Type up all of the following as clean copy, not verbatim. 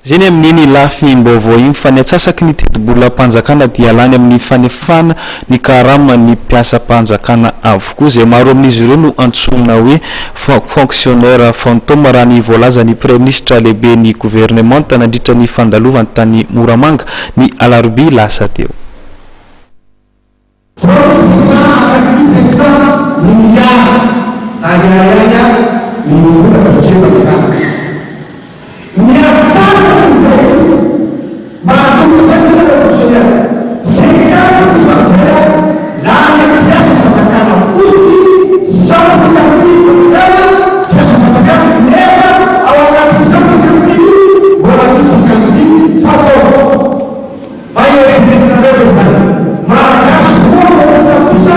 Izay ny amin'iny lafim-baovao iny fa ny atsasaky ny tetibolam-panjakana dia lany amin'ny fanefana ny karaman'ny mpiasam-panjakana avokoa, izay maro amin'izy ireo no antsoina hoe fonctionnaire fantôme raha ny voalazan'ny Praiminisitra lehiben'ny governemanta nandritra ny fandalovany tany Moramanga ny alarobia lasa teo. 3500 hatramin'ny 500 milliards ariary ny vola budget-mpanjakana. Ny antsasany izay mba hahatonga saina ireo fonctionnaire. 50 izay lany amin'ny mpiasam-panjakana fotsiny, 150 mille fanjakana, mpiasam-panjakana, nefa ao anatin'ny 150 mille mbola misy 50 mille fatao. Mba eritreretinareo ve izany? Malagasy 22 tapitrisa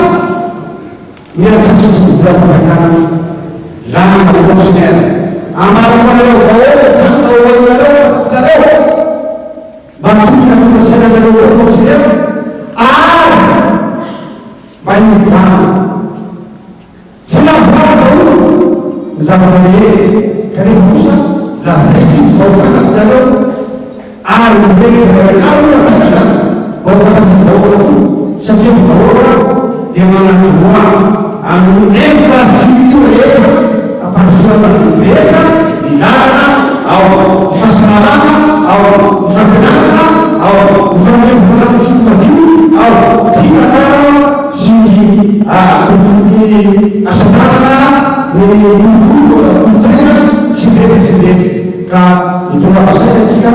miantraika ny volam-panjakana lany na fonctionnaire. Ambarako anareo vahoaka izany mba ho hainareo fa hitanareo mba tokony hatonga saina anareo koa fonctionnaire ary mba hiovana. Tsy lavorary daholo ny zavatra rehetra, kanefa kosa lazaiko izy mba ho fantatrareo, ary ny rehetra izay ary no lazaiko izany mba ho fantatry ny vahoaka koa, satria ny vahoaka dia manana droit amin'ny infrastructure rehetra hampandrosoana ny rehetra, ny lalana ao, ny fahasalamana ao, ny fampianarana ao, ny fanomezana rano fisotro madio ao, tsy hitantarana sy ny ny asa tanana, ny kolokolo ara-kolontsaina sy ny rehetra sy ny rehetra. Ka mitondra fahasaina isika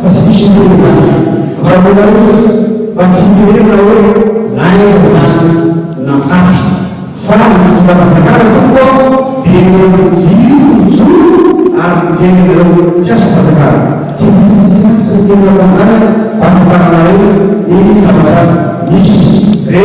fa tsy misy intsony izany. Ambaranareo izy mba tsy hitenenana hoe lainga izany na faty. Fa ny fitondram-panjakana tompoko dia ireo mijoro mijoro ary mijery an'ireo mpiasam-panjakana. Tsy fitsitsitsitsy ny teny Ramazany mba hahafantaranareo ny zavatra misy. Re.